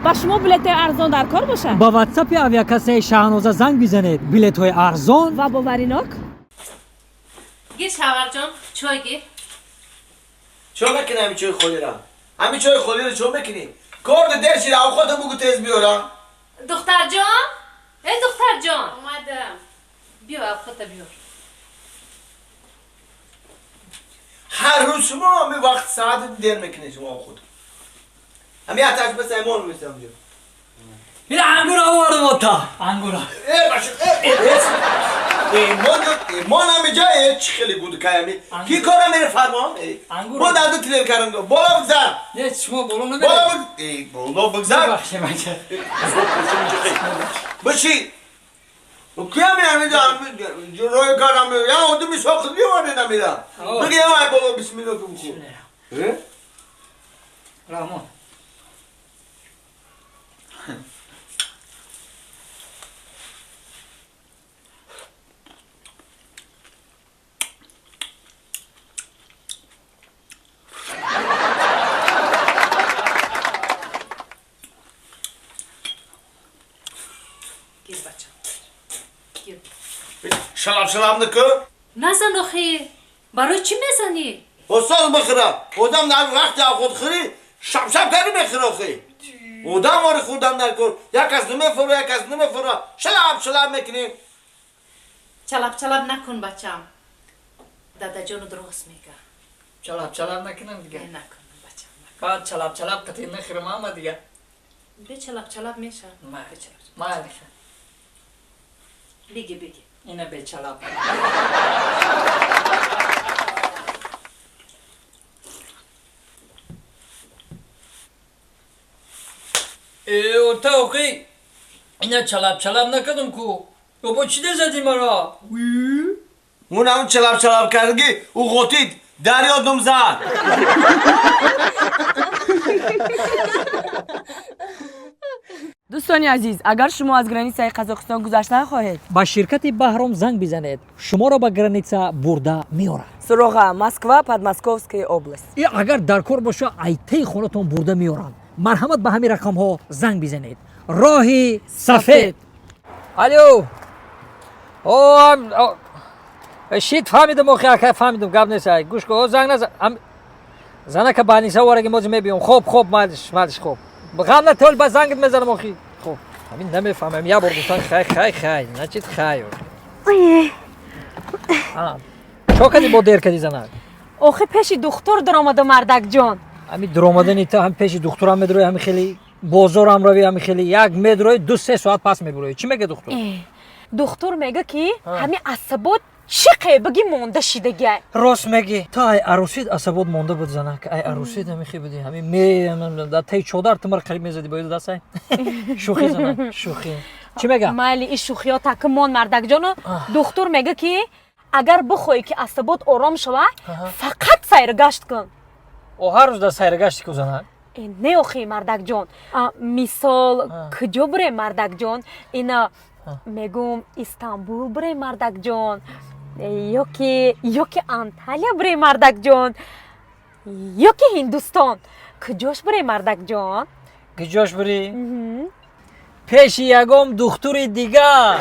Ба шумо билетҳои арзон дар кор бошад? Ба ватсапи авиакассаи Шаҳноза занг бизанед. Билетҳои арзон ва боваринок. Гир, шавҳарҷон, чой гир. Чо мекунӣ ҳамин чои холира? Ҳамин чои холиро чо мекунӣ? Корди дер шида, авқото бугу тез биёрам. Духтарҷон, э духтарҷон, омадам. Биё, авқота биёр. Ҳар рӯз шумо ҳамин вақт саати дер мекунед шумо худ. Ҳамин аташ баса имон мисам ҷо. Ин ангур овардам ота. Ангура. Э баша, э э имон имон ҳамиҷа э чӣ хеле буд каями. Ки кора мере фармон? Ангур. Бо дар ду тилер кардам. Боло бигзар. Не, шумо боло Боло намеред. биг э боло бигзар. Бахше бача. Биши. Кия меҳмида рои кардам я одами сохт биёварде намира. Биги ай боло бисмилла ку бихӯр. Э? Раҳмон. Гир, бачам, гир. Шалап шалап накун. Назан охи, барои чӣ мезанӣ? Устод бихӯра. Одам дар вақти худхӯрӣ шап шап карди мехӯра охи. Одам вори хӯрдан дар кор. Як кас намефура, як кас намефура. Шалап шалап мекунӣ. Чалаб чалаб накун, бачам. Дадаҷону дуруст мега. Чалаб чалаб накунам дига. Не, накун, бачам, накун. Баъд чалаб чалаб қатӣ нахӯрам ама дига. Бе чалаб чалаб меша. Майли. Бе чалаб. Майли. Биги, биги. Ина бе чалаб. Э, ота охи. Ина чалаб чалаб накардам ку. Бобо чӣ дезадӣ маро? Ун ҳамун чалап чалап кардги, ӯ ғотид, дарё дум зад. Дӯстони азиз, агар шумо аз границаи Қазоқистон гузаштан хоҳед, ба ширкати Баҳром занг бизанед. Шуморо ба граница бурда меорад. Суроға: Москва, Подмосковская область. И агар дар кор боша, айтаи хонатон бурда меоранд. Марҳамат, ба ҳамин рақамҳо занг бизанед. Роҳи сафед. Алло. О, шит фаҳмидам охи, ака, фаҳмидам, гап нест. Ай, гӯш кун, о, занг назан. Занака баниса вораги мози мебиём. Хоб, хоб, майлиш, майлиш, хоб. Ғам натол, ба зангит мезанам охи. Хоб. Ҳамин намефаҳмам, як бор гуфтан хай, хай, хай, значит хай. А, чо кади бо дер кади занак? Охи, пеши духтур даромада, мардакҷон. Ҳами дуромадани та ҳам пеши духтурам медрои, ҳами хеле бозорам рави, ҳами хеле як медрои, 2-3 соат пас мебурои. Чӣ мега духтур? Э, духтур мега, ки ҳами асабот чӣ қе биги монда шидагиай. Рост мегӣ, та ай арӯсид асабот монда буд занак. Ай арӯсид ҳами хе буди, ҳами ме дар таи чодар ту мара қариб мезади бо дастай. Шӯхӣ занак, шӯхӣ. Чӣ мега? Майли, и шӯхиё таки мон, мардакҷону. Духтур мега, ки агар бихоҳӣ, ки асабот ором шава, фақат сайргашт кун. О, ҳар рӯз дар сайргашти ку занак. Э, не охи, мардакҷон. А, мисол, куҷо бурем, мардакҷон? Ина мегум, Истанбул бурем, мардакҷон, э, ёки Анталия бурем, мардакҷон, ёки Ҳиндустон. Куҷош бурем, мардакҷон? Куҷош бурӣ? Пеши ягон духтури дигар.